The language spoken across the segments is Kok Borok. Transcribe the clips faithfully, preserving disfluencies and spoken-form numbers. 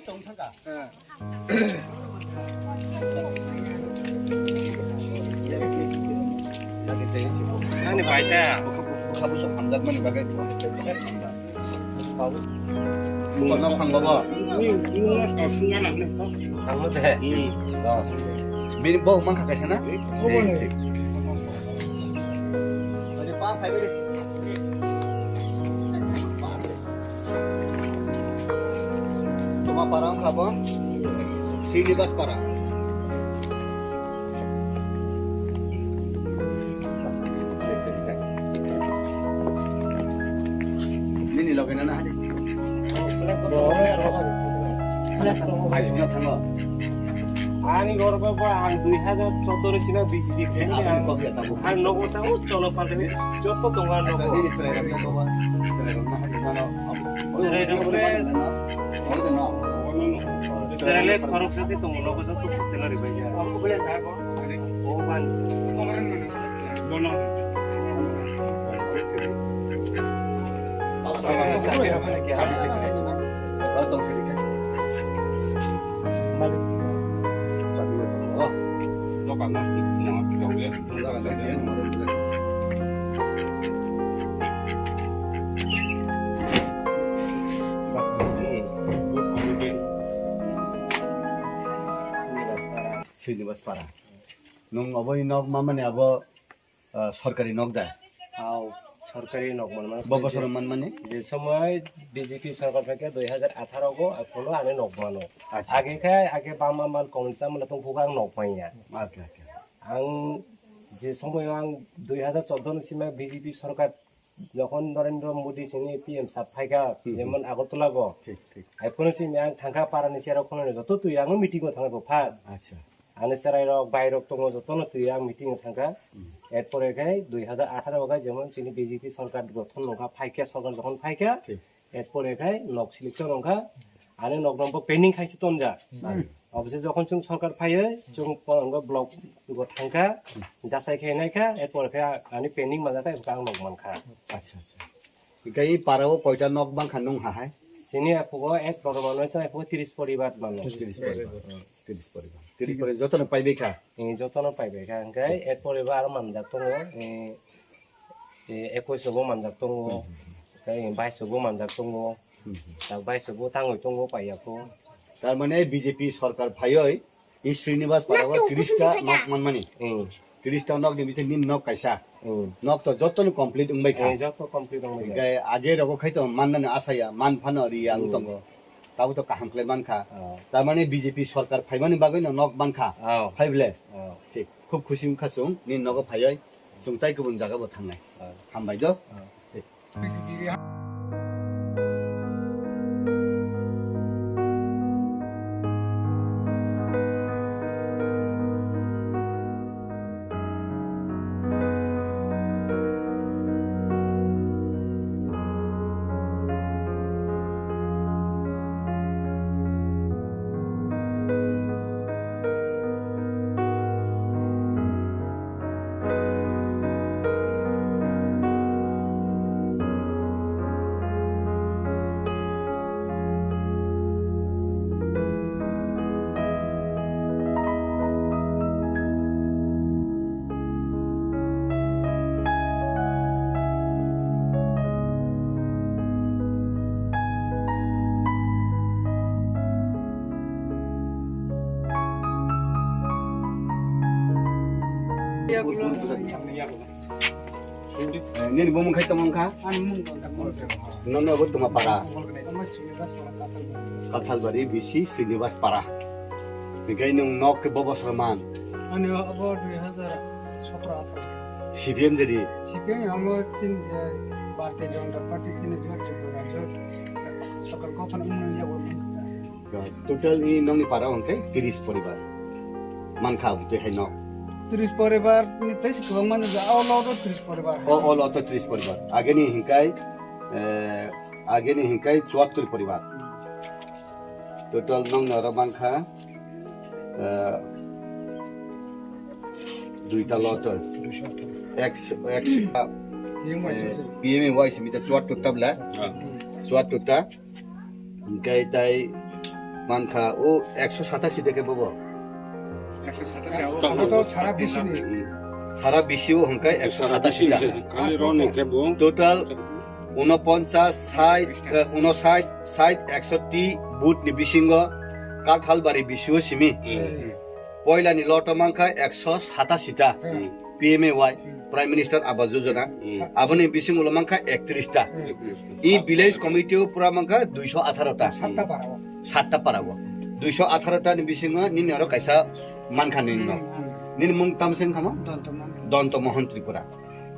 Tong thangka. Nani bai ta? Bwkha bwswk hamjakmani bagwi. Bukorno phang babo. Ni, ni mas kau sunga nak ni. Tangmo de. Hmm. Oh. Bini bo mangkha kaisa na? Obo ni. Thik, thik. Bani pa phai bari. Pa se. Toma para wngkha bo? Srinivas para. Nini loge na na hadi. Aisingya thango. Ani gorba ba ang dui hajar choudo ni sina B J P khe. Ang nogo ta o cholo pal de joto tonga nogo. Nini serai rok nogo ba. Serai rok na hadi mano. Serai rok re. Salary khorok sa se tongo, nogo joto salary bai ya. O ban. Bono. Dokan mas. Srinivas Para. Nwng obo nok mamani abo, ah, sorkari nok da? Aw, sorkari nok manmano. Bo bosoro manmani? Je somoi B J P sorkar phaikha dui hajar atharo go, aphuno ani nok mano. Acha. Age khai, age bam bam bal Congress amano tong phuka ang nok manya. Acha, acha. Ang je somoi ang dui hajar choudo ni sima B J P sorkar jokhon Narendra Modi sini P M sab phaikha, hmm, jemon Agartala go. Thik, thik. Ai phone simi ang thangkha para ni sero phone joto twi ang meeting o thangkha first. Acha. Ani serai rok, bai rok tongo joto no twi ang meeting o thangkha. Hmm. Erpore khai dui hajar atharo khai jemon chini B J P sorkar gothon wngkha phaikha, sorkar jokhon phaikha. Thik. Erpore khai nok selection wngkha, ani nok no bo pending khai se tonjak. Hmm. Obviously jokhon chwng sorkar phaiwi, chwng po-, wngkha block go thangkha, jasai khai naikha, erpore khai ani pending manjakha, ebo ang nok mankha. Acha, acha. Hinkhe i para o koita nok bangkha nwng ha hai? Chini aphugo ek program ano chwng aphugo tris poribar mano. Tris poribar. Tris poribar. Tris poribar jotono paibai kha? Eh, jotono paibai kha. Hinkhe ek poribar aro manjak tongo. Eh, eh, ekush bo manjak tongo, hmm, tei bais bo manjak tongo, hmm, tak bais bo tangwi tongo paiya kho. Tar mane B J P sorkar phaiwi i Srinivas para o tris ta nok manmani. Hmm. Tris ta nok ni bising nini nok kaisa. Hmm. Nok to joto ni complete wngbai kha. Eh, joto complete wngbai kha. Hinkhe age rogo khai to mannani asaya, man phano riya wng tongo. Tabuk to kaham khlai mankha. Oh. Tar mane B J P sorkar phaimani bagwi no nok mankha. Oh. Phai ble? Oh. Thik. Khub khusi wngkha chwng nini nogo phaiwi. Chwng tai kubun jaga bo thangnai. Oh. Hambai do. Oh. Thik. Eh, nini bumung khai tamo wngkha? Ani mung tong tamo. Nono bo tuma para? Tamo Srinivas para Kathalbari. Kathalbari B C Srinivas para. Hinkhe nwng nok khe bo bosor man? Ani abo dui hajar sotro atharo. C P M jodi? C P M amo chini je Bharatiya Janata Party chini jot Tripura jot sokol kothon wngmani jabo. Total ni nokni para hwnkhe tris poribar. Mankha aboni twi haino. Tris poribar ni tei se kwbangma ni, o lot o tris poribar. O, o lot o tris poribar. Ageni hinkai, eh, ageni hinkai chuattor poribar. Total nokni oro mankha, eh, duita lot o. X, X, eh, P M A Y simi ta chuattor ta bla. Ah. Chuattor ta. Hinkai tai Mankha o ekso satasi de khe bobo. Ekso satasi abo. Abo to sara bisini. Sara bisi o hwnkhe ekso satasi ta. Kali roni khe bo. Total unoponchas, sait, eh, unosait, sait, eksoti booth ni bisingo Kathalbari bisi o simi. Hmm. Poila ni lot o mankha ekso satasi ta. Hmm. P M A Y, Hmm. Prime Minister Awas Yojana. Hmm. Aboni bisingo mankha ektris ta. Hmm. I village committee o pura mankha duiso atharo ta. Satta para o. Satta para o. Duiso atharo ta ni bisingo nini oro kaisa mankha nini nok. Hmm. Nini mung tamseng khama? Donto Mohan. Donto Mohan Tripura.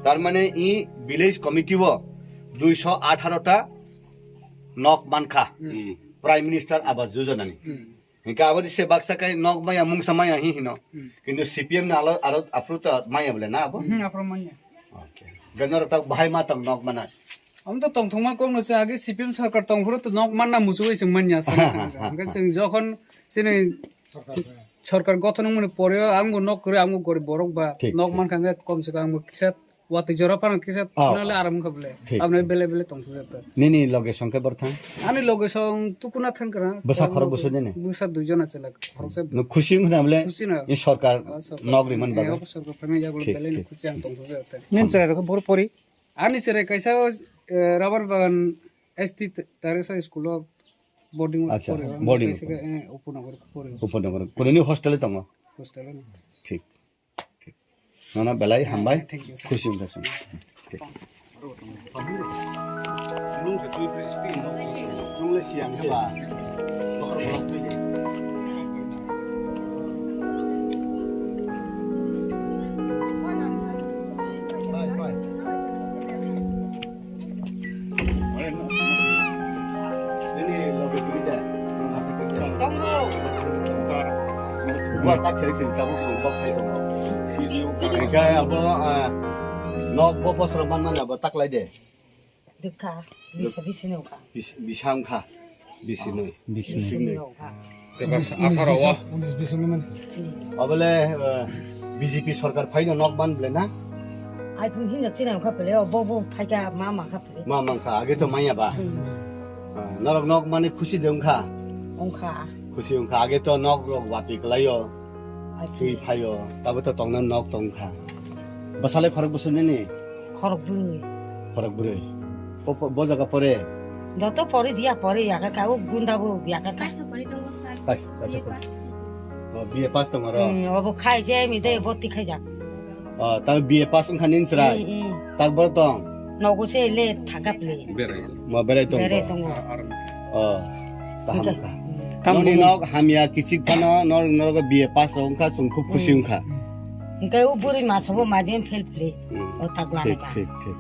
Tar mane i village committee o duiso atharo ta nok mankha. Hmm. Prime Minister Awas Yojana ni. Hmm. Hingke aboni se baksa kai nok maya mungsa maya hi hino. Hmm. Kintu C P M ni alo aro aphuru ta maya bole na abo? Hmm, aphuru maya. Okay. Ganaro ta bahai ma tong nok mana. Am to tong thongma kok no se age C P M sarkar tong phuru to nok manna muchugwi chwng manya sa. Hingke chwng jokhon chini sarkar gothon wngmani pore o ang bo nok kwrwi ang bo gorib borok ba Thik, nok thik. Mankha hingke kom se kom ang bo kisa watwi jora phano kisa Oh. Phunale aram wngkha bole. Thik, Aboni thik. Bele bele tong thokjak ta. Nini loge song khe borthang? Ani loge song tukuna thang kana. Bwsa khorok bwsai nini? Bwsa dui jona chwla khoroksa. No khusi wngkha bole? Khusi na. I sorkar Ah, sorkar. Nok riman Eh, bagwi? Sorkar phano ya bole Thik, bele thik. Khusi ang tong thokjak ta. Nin chwrai rok bor pori? Ani chwrai kaisa eh, rubber bagan S T Teresa school o boarding o Acha, pore. Boarding o Kaisa pore. Eh, Upanagar pore. Upanagar. Kunini hostel e tongo? Hostel o. Thik. Nono belai hambai, Thank you, sir. Khusi wngkha chwng. Chwng le siyang khe ba. Bai, bai. Nini loge twi da. Tongo. Bo tak khe khe tabuk sung bok sai tongo. Hingke abo, ah, nok bo bosrok manmani abo tak lai de. Dukha, bisa bisi nokha. Bis-, bisa wngkha. Bisinoi. Bisinoi. Bisinoi nokha. Tebas apharo o. Obole, eh, B J P sorkar phaino nok man bole na? Ai phung hinna chini wngkha pele, o bo bo phaikha ma mankha pele. Ma mankha, age to maya ba? Hmm. Ah, norok nok mani khusi de wngkha? Wngkha. Khusi wngkha, age to nok rok watwi kwlaio. Ai Twi phung. Phaio, tabo to tongna nok tongkha. Bwsale khorok bwswk nini? Khorok bwrwi. Khorok bwrwi. Bo, bo, bo jaga pore? Joto pore dia pore, yaka ka, o gunda bo yaka ka. Kaisa pore tongo, sir. Kaisa, kaisa B A pore. Pass. O, B A pass tongo ro? Hmm, obo khai je, mi de boti khai jak. O, ta B A pass wngkha nini chwrai? Hmm, hmm. Tak boro tong? Nogo se le thangkha phle. Berai. Mo berai tongo? Berai tongo. O, kaham Hingke, ka. Hmm. Noni nok hamya kichik phano, nor-, norogo B A pass rok wngkha, chwng khub khusi Hmm. wngkha. Hingke o bwrwi masa bo madin fail phle. Hmm. O tak lana Thik, ka. Thik, thik.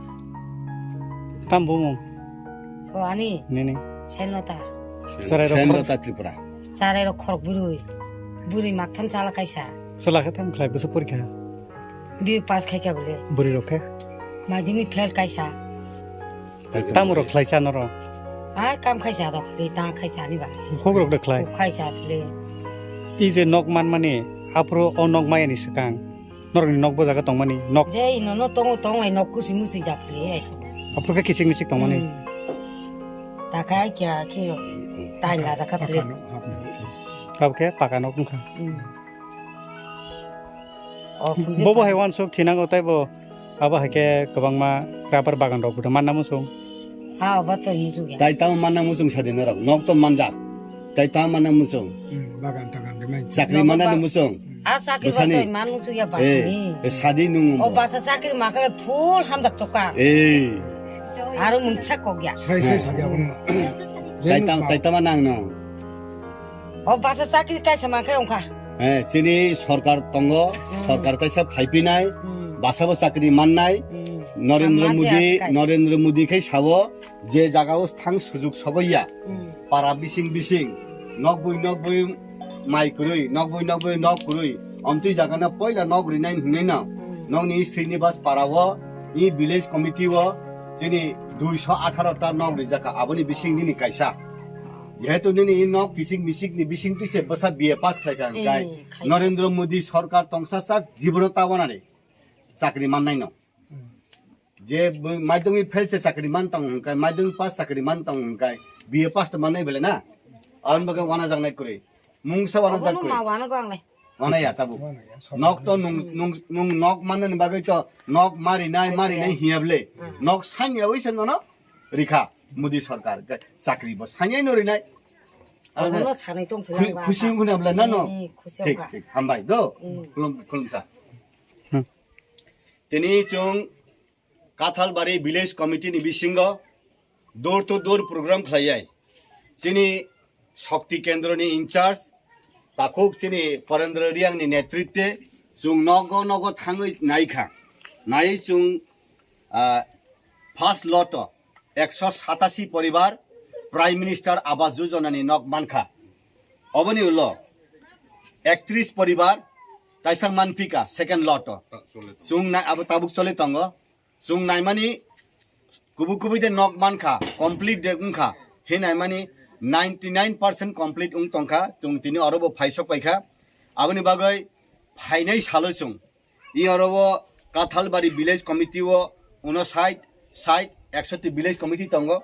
Tam bumung? So ani Nini? Senlota. Sarai rok Senlota khorok Tripura. Sarai rok khorok bwrwi. Bwrwi maktham chala kaisa. Chwla khe tam khlai bwswk porikha? B A pass khaikha bole. Bwrwi rok khe? Madhyamik fail kaisa. Tam rok khlai cha norok? Ha, kam khaisa da khlai, ta khaisa ni ba. Hok rok da khlai? Hok khaisa khlai. I je nok manmani, aphuru o nok mayani swkang. Norokni nok bo jaga tongmani nok. Je ino no tongo tonglai nok kusi musi jak khe. Aphuru khe kichik michik tongmani. Hmm. Takai kya khe tai la da kha phle. Abo khe paka nok wngkha. Hmm. O phunjak Bobo kha. Hai wansuk thinango taibo abo hai khe kwbangma rubber bagan rok bo manna muchung. Ha, obo to hinjukya. Tai tamo manna muchung sadi norok. Nok to manjak. Tai tamo manna muchung. Hmm, bagan tagan de mai. Chakri manna de muchung. A chakri Bwsani. Ba to man muchukya Eh, basani. Eh, sadi nung O mo. Basa chakri makale full hamjak toka. Eh. Aro mungsa kokya. Srai srai Eh. Sadi abono. Tai tam, tai tama nang no. O basa chakri kaisa mankhe ongkha. Eh, chini sorkar tongo, Hmm. Sorkar kaisa phaipinai, Hmm. Basa bo chakri mannai. Hmm. Narendra Amma Modi, je askai. Narendra Modi khai sabo, je jaga o thang sujuk soboiya, Hmm. Para bising bising, nok bui nok bui mai kwrwi, nok bui nok bui nok kwrwi, omtwi jaga no poila nok rinai hinwi no, Hmm. Nokni Srinivas para o, i village committee o, chini duiso atharo ta nok rijak kha, aboni bising nini kaisa. Jehetu nini i nok kichik michik ni bising twi se bwsa B A pass khlai kha, Eh, hwnkhe khai. Narendra Modi sorkar tongsa sak jibono ta wanani chakri mannai no. Je bo-, madhyamik fail se chakri man tong hwnkhe, madhyamik pass chakri man tong hwnkhe, B A pass to mannai bele na? Ang bagwi wana jaknai kwrwi. Mungsa wana jak kwrwi. Obono ma wana go ang lai. Wana ya tabu. Nok to nung, nung, nung nok manna ni bagwi to nok mari nai, mari nai hiya ble. Nok sanya wi sen no rikha. Modi sarkar ke chakri bo sanya no rinai. Obono sanai tong khu-, khusi wngkha na bla na no? Hmm, khusi wngkha. Thik, thik. Hambai do. Hmm. Khulum, khulumsa. Hmm. Tini chwng Kathalbari Village Committee ni bisingo door to door program khlaiyai. Chini Shakti Kendra ni in charge, takhuk chini Parendra Riang ni netritwe chwng nogo nogo thangwi naikha. Nai chwng, ah, first lot o ekso satasi poribar Prime Minister Awas Yojana ni nok mankha. Oboni ulo ektris poribar taisa manphika second lot o. Chwng na abo tabuk choli tongo. Chwng naimani kubui kubui de nok mankha, complete de wngkha, he naimani ninety nine percent complete wng tongkha, chwng tini oro bo phaisok paikha. Aboni bagwi phainai salo chwng i oro o Kathalbari Village Committee o uno side, side ekshoti Village Committee tongo,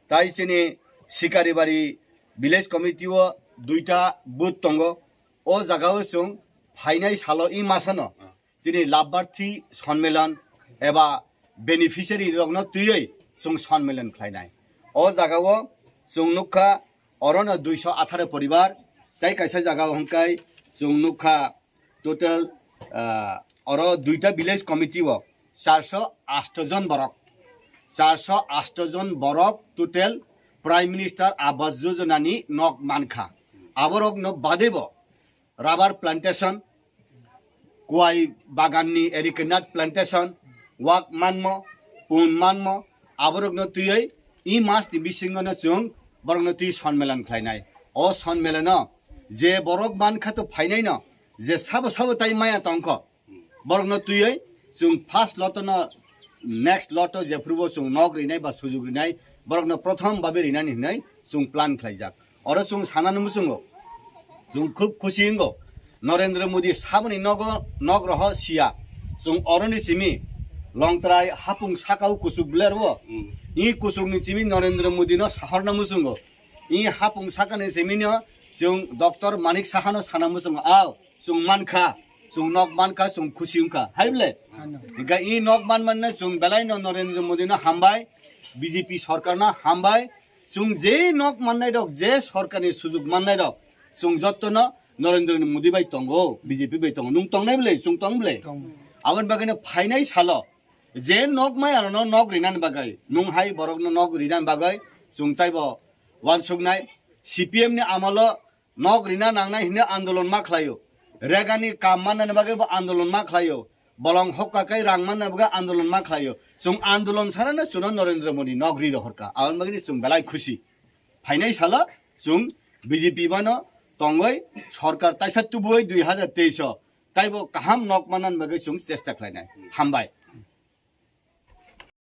tai chini Sikaribari Village Committee o duita booth tongo. O jaga o chwng phainai salo i masano chini labbarthi sonmelan eba beneficiary rokno twiwi chwng sonmelan khlainai. O jaga o chwng nukha orono duiso atharo poribar, tei kaisa jaga o hwnkhai chwng nukha total, ah, oro duita village committee o charso asto jon borok, charso asto jon borok total Prime Minister Awas Yojana ni nok mankha. Aborokno badebo rubber plantation, kuai baganni erikenat plantation, wak manmo, pun manmo, aborokno twiwi i masni bisingono chwng borokno twi sonmelan khlainai. O sonmelano je borok mankha to phainaino, je sabo sabo tai maya tongkho, borokno twiwi chwng first lotono next loto jephrubo chwng nok rinai ba sujuk rinai, borokno prothom babe rinani hinwi chwng plan khlaijak. Oro chwng sanani muchungo, chwng khub khusi wngo. Narendra Modi saboni nogo, nok roho siya. Chwng oroni simi Longtrai hapung sakao kuchuk blerbo. Hmm. I kuchukni simi Narendra Modino sahorna muchungo. I hapung sakani simino chwng Doctor Manik Sahano sana muchungo. Ao, chwng mankha, chwng nok mankha, chwng khusi wngkha. Hai ble? Ano. Hingkha i nok manmanno chwng belaino Narendra Modino hambai, B J P sorkarno hambai. Chwng je nok mannairok, je sorkarni sujuk mannairok, chwng jottono Narendra Modi bai tongo, B J P bai tongo. Nwng tongnai ble? Chwng tong ble? Tongo. Aboni bagwino phainai salo je nok mayarokno nok rinani bagwi, nwng hai borokno nok rinani bagwi chwng taibo uansuknai. C P M ni amolo nok rina nangnai hinwi andolon ma khlaio. Regani kam mannani bagwi bo andolon ma khlaio. Bolong hokka kai rang manna bagwi andolon ma khlaio. Chwng andolon sarano chwngno Narendra Modi nok ri rohorkha. Aboni bagwi chwng belai khusi. Phainai salo chwng B J P bano tongwi sorkar taisa tubuwi dui hajar teis o. Taibo kaham nok manna bagwi chwng chesta khlainai. Hambai.